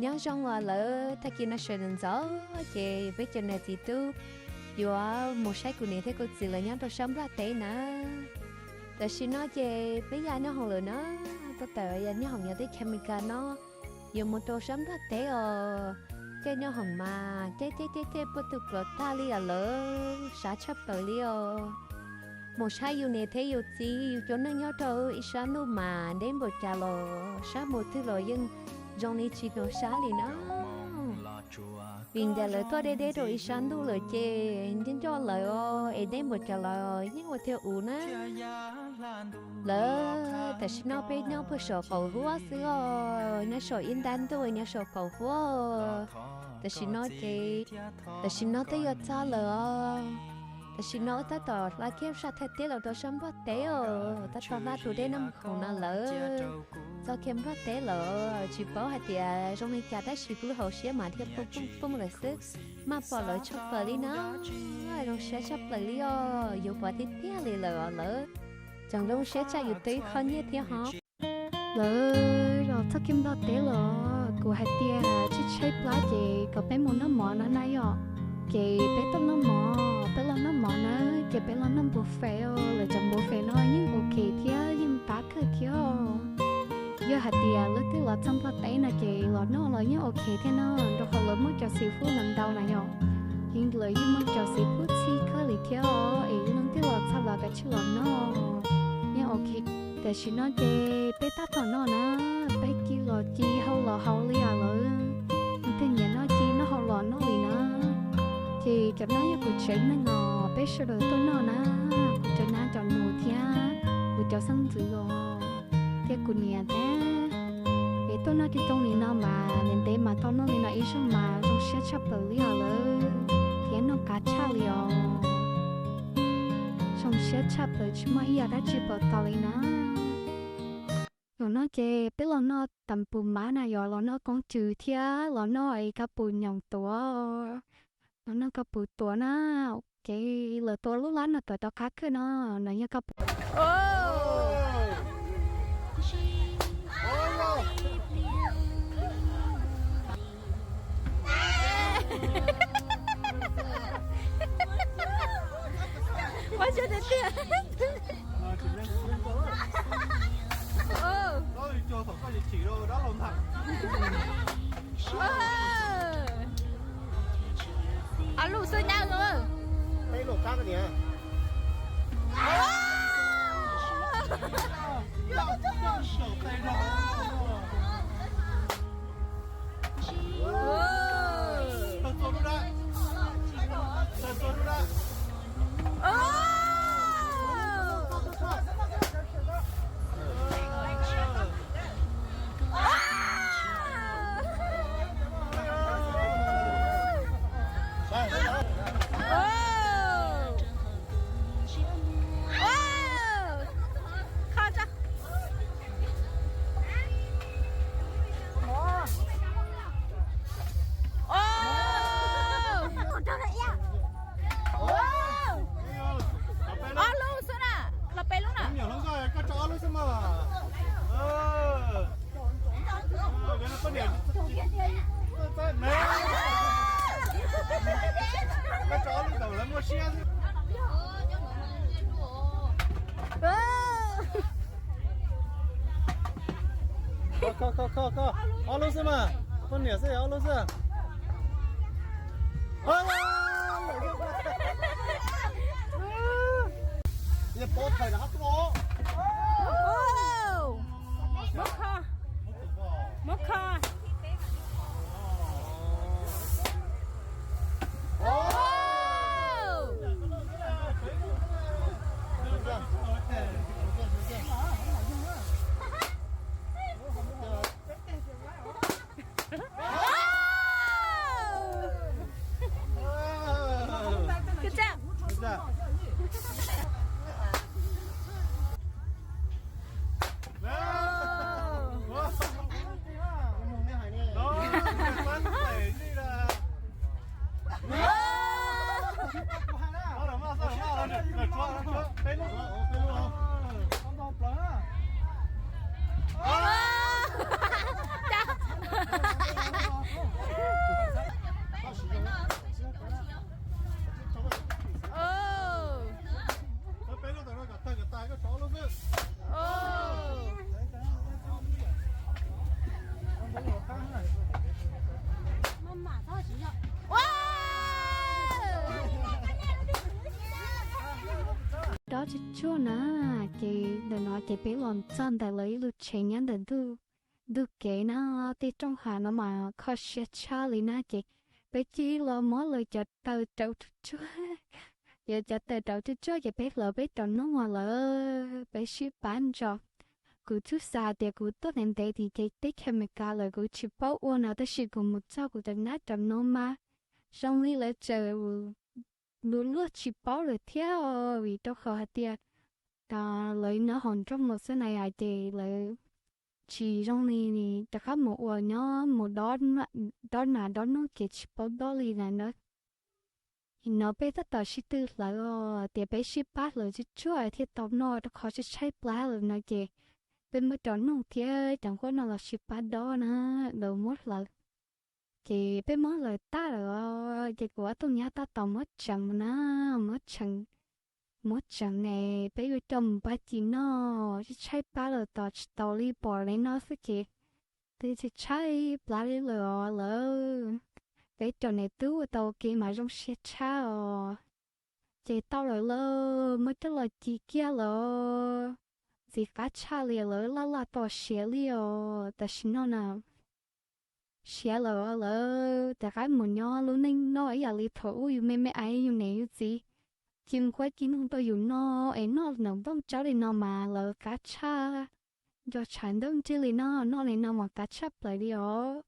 Nyob zoo os lawv, tag kis no sawv ntxov ntxov ces peb cov niam txiv tub yuav mus saib kuv niam thiab kuv txiv lawv nyob rau sab Nplog teb na. Tam sim no ces peb ya nyob hoom lawm na, tuaj tawm ya nyob hoom nyob teb chaws Amelikas no, yuav mus rau sab Nplog teb os. Caij nyob hoom mas caij caij caij caij puag tug plov tag li os lawv, sab tshaj plaws li os. Mus saib yus niam thiab yus txiv yus cov neej nyob rau ib sab ntuj mas deb npaum cas los sab mus twg los yeej zoo li tsis tau sab li na. Vim ncaim lawv tuaj deb deb rau ib sab ntuj lawm ces nco nco lawv os, es deb npaum cas los yeej ua thiaj uv na. Lawv tam sim no peb nyob puag saum qaum huab xwb os, nyob saum ib ntab ntuj nyob saum qaum huab. Tam sim no ces, tam sim no twb yuav txog lawm os. Tam sim no wb tab tom hla kiag sab Thaib teb los rau sab Nplog teb os, tab tom hla tus dej no mus khoom no lawm. Txog kiag Nplog teb lawm, tsis paub hais tias zoo li cas tab sis kuv lub hauv siab mas thiaj poob poob poob lawm xwb. Maj pom lawv tshaj plaws li na, zoo siab tshaj plaws li os, yuav pom tiag tiag li lawm os lawv. Tseem zoo siab tshaj yus twb ib qho nyiaj thiab hov. Lawv los txog kiag Nplog teb los, kuv hais tias tshaib tshaib plab ces kom peb mus noj mov no na yom. Ces peb tuaj noj mov, peb los noj mov na, ces peb los noj buffet os, lawv cov buffet no yeej ok thiab yeej qab kawg thiab. Yog hais tias leej twg los txog Nplog teb no ces los noj los yeej ok thiab no, rau qhov lawv muaj cov xis fub ntau ntau na yom. Yeej lawv yeej muaj cov xis fub txhij kawg li thiab os, es leej twg los txog los kav tsij los noj, yeej ok. Tam sim no ces peb tab tom noj na, peb ci los ci hau los hau li os lawv. Leej twg nyiam noj ci noj hau los noj li na. Ces cov no yog kuv tsev neeg os, peb sawv daws tuaj noj na, kuv cov nab cov nus thiab kuv cov xeeb ntxwv los thiab kuv niam thiab. Es tuaj noj coob coob li no mas ntev ntev mas tau noj li no ib zaug mas zoo siab tshaj plaws li os lawv, thiab noj qab tshaj li os. Zoo siab tshaj plaws tsis muaj ib yam dab tsi pom tau li na. Zaum no ces peb los noj tas pum mab na yom, los noj koob cw thiab los noj kab pum nyoos tuav, los noj kab pum tuav na. Ces lawv tua lub lab no tuav rov qab kawg no, no yog kab pum. Ua tsaug tiag tiag. Ob lub xwb nyab. Ob lub xwb na, los peb lub na. Kho, kho, kho, kho. Ob lub xwb mas. Poj niam xwb ob lub xwb. Muab kho. Muab kho. Good job. tsuj tsuag na. Ces ntawm no ces peb los txog ntawm lawv ib lub tsev nyob ntawm ntug kev na, tej rooj hav no mas kho siab tshaj li na. Ces peb cia li los muab lawv cov taws rauv tsuj tsuag, yuav cov taws rauv tsuj tsuag ces peb hlawv peb rau noj lawm, peb sib pab ntso. Kuv tsuas xav tias kuv tuaj ntev ntev tim ces teb chaws Amelikas lawm kuv tsis paub ua no, tab sis kuv mus txog kuv rov nab rau noj mas zoo li lawv tseem lus luag tsis paub lawm thiab, vim rau qhov hais tias lawv nyob hauv nroog los xwb na, ces lawv tsis zoo li rov qab mus ua nyob mus dob nas dob noog ces tsis paub dob li na. No peb tab tom sib tw hlawv os, tias peb sib pab hlawv tsuj tsuag thiaj tau noj, rau qhov tshaib tshaib plab lawm no ces peb muab rau noog thiab cov nquab no los sib pab dob na, lawv muab hlawv. Ces peb muab hlawv tag lawm os, ces kuv ob tug nyab tab tom muab tseev na, muab tseev, muab tseev ne, peb yuav coj mus pab ci noj, tshaib tshaib plab lawm tos tsis tau li pom li no xwb ces twb tshaib tshaib plab li lawm os lawv. Peb cov niam tub ua tau kev mas zoo siab tshaj os. Ces tau lawm lauj, muab coj los ci kiag lawm. Ntxim qab tshaj li lawv, laj laj tos siav li os tam sim no na. Siav lawm lawv rov qab mus nyob lub neej noj ib yam li thaum ub yus me me ais yus niam yus txiv ci nquab ci noog rau yus noj es noj nram nplooj tsawb li no mas lawv qab tshaj. Nco tshav ntuj ntsig li no, noj li no mas qab tshaj plaws li os.